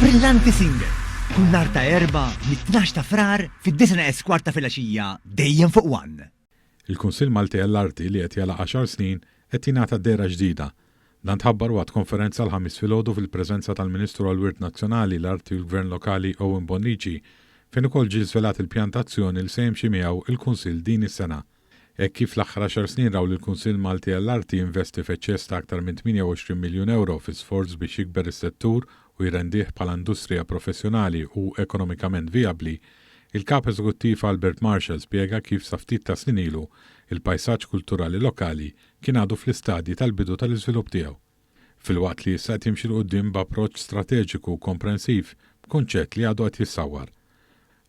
Brillanti Singer, kull nhar ta' Erbgħa mit-12 ta' Frar fid-disgħa neqes kwart ta' filgħaxija dejjem fuq One. Il-Kunsill Malti għall-Arti li qed jagħlaq għaxar snin qed jingħata dehra ġdida. Dan tħabbar waqt konferenza l-Ħamis filgħodu fil-preżenza tal-Ministru għall-Wirt Nazzjonali, l-Arti u l-Gvern Lokali Owen Bonnici, fejn ukoll ġie żvelat il-pjan ta' azzjoni li se jimxi miegħu il-Kunsill din is-sena. Hekk kif l-aħħar għaxar snin raw lill-Kunsill Malti għall-Arti jinvesti f'eċċess ta' aktar minn 28 miljun ewro fi sforz biex jikber is-settur u jrendih bħala industrija professjonali u ekonomikament vijabbli, il-Kap Eżekuttiv Albert Marshall spjega kif sa ftit ta' snin ilu, il-pajsaġġ kulturali lokali kien għadu fl-istadji tal-bidu tal-iżvilupp tiegħu. Filwaqt li issa qed jimxi 'l quddiem b'approċċ strateġiku u komprensiv, b'kunċett li għadu qed jissawwar.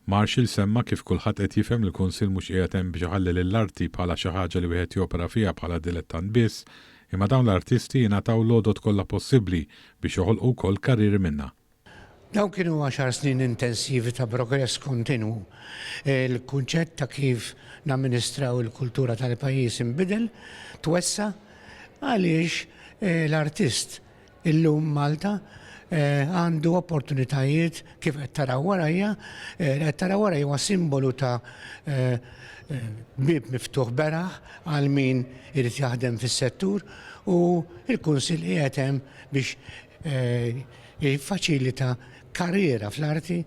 Marshall semma kif kulħadd qed jifhem li l-Kunsill mhux qiegħed hemm biex iħalli lill-arti bħala xi ħaġa li wieħed jopera fiha bħala dilettant biss, imma dawn l-artisti jingħataw l-għodod kollha possibbli biex joħolqu wkoll karrieri minnha. Dawn kienu għaxar snin intensivi ta' progress kontinwu. Il-kunċett ta' kif namministraw il-kultura tal-pajjiż inbidel, twessa' għaliex l-artist Illum Malta għandu opportunitajiet kif qed taraw warajja, li qed taraw warajja huwa simbolu ta' bieb miftuħ beraħ għal min irid jaħdem fis-settur u l-Kunsill qiegħed hemm biex jiffaċilita karriera fl-arti.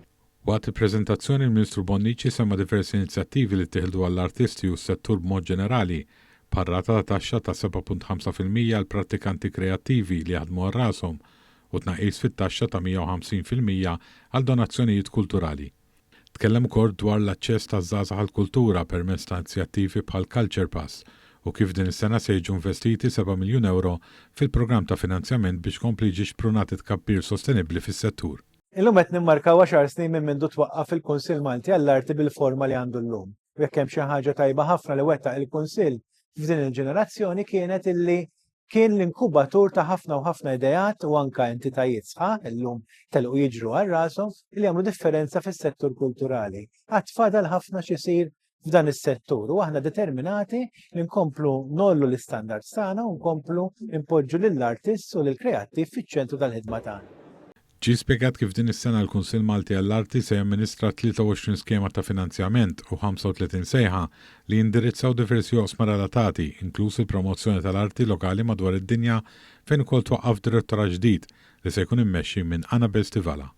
Waqt il-preżentazzjoni il-Ministru Bonnici semma diversi inizjattivi li ttieħdu għall-artisti u s-settur b'mod ġenerali, bħar-rata ta' taxxa ta' 7.5% għall-prattikanti kreattivi li jaħdmu għal rashom u tnaqqis fit-taxxa ta' 150% għal donazzjonijiet kulturali. Tkellem ukoll dwar l-aċċess taż-żgħażagħ għall-kultura permezz ta' inzjattivi bħall-Culture Pass u kif din is-sena se jiġu investiti seba' miljun ewro fil-programm ta' finanzjament biex kompli jiġi xprunat it-tkabbir sostenibbli fis-settur. Illum qed nimmarkaw għaxar snin minn mindu twaqqaf il-Kunsill Malti għall-Arti bil-forma li għandu llum. U jekk hemm xi ħaġa tajba ħafna li wettaq il-Kunsill f'din il-ġenerazzjoni kienet illi kien l-inkubatur ta' ħafna u ħafna ideat u anka entitajiet sħaħ illum telqu jiġru għal rashom li jagħmlu differenza fis-settur kulturali. Għad fadal ħafna x'isir f'dan is-settur u aħna determinati li nkomplu ngħollu l-istandards tagħna u nkomplu npoġġu lill-artist u lill-kreattiv fiċ-ċentru tal-ħidma tagħna. Ġie spjegat kif din is-sena l-Kunsill Malti għall-Arti se jamministra 23 skema ta' finanzjament u 35 sejħa li jindirizzaw diversi oqsma relatati, inkluż il-promozzjoni tal-arti lokali madwar id-dinja fejn ukoll twaqqaf direttorat ġdid li se jkun immexxi minn Annabel Stivala.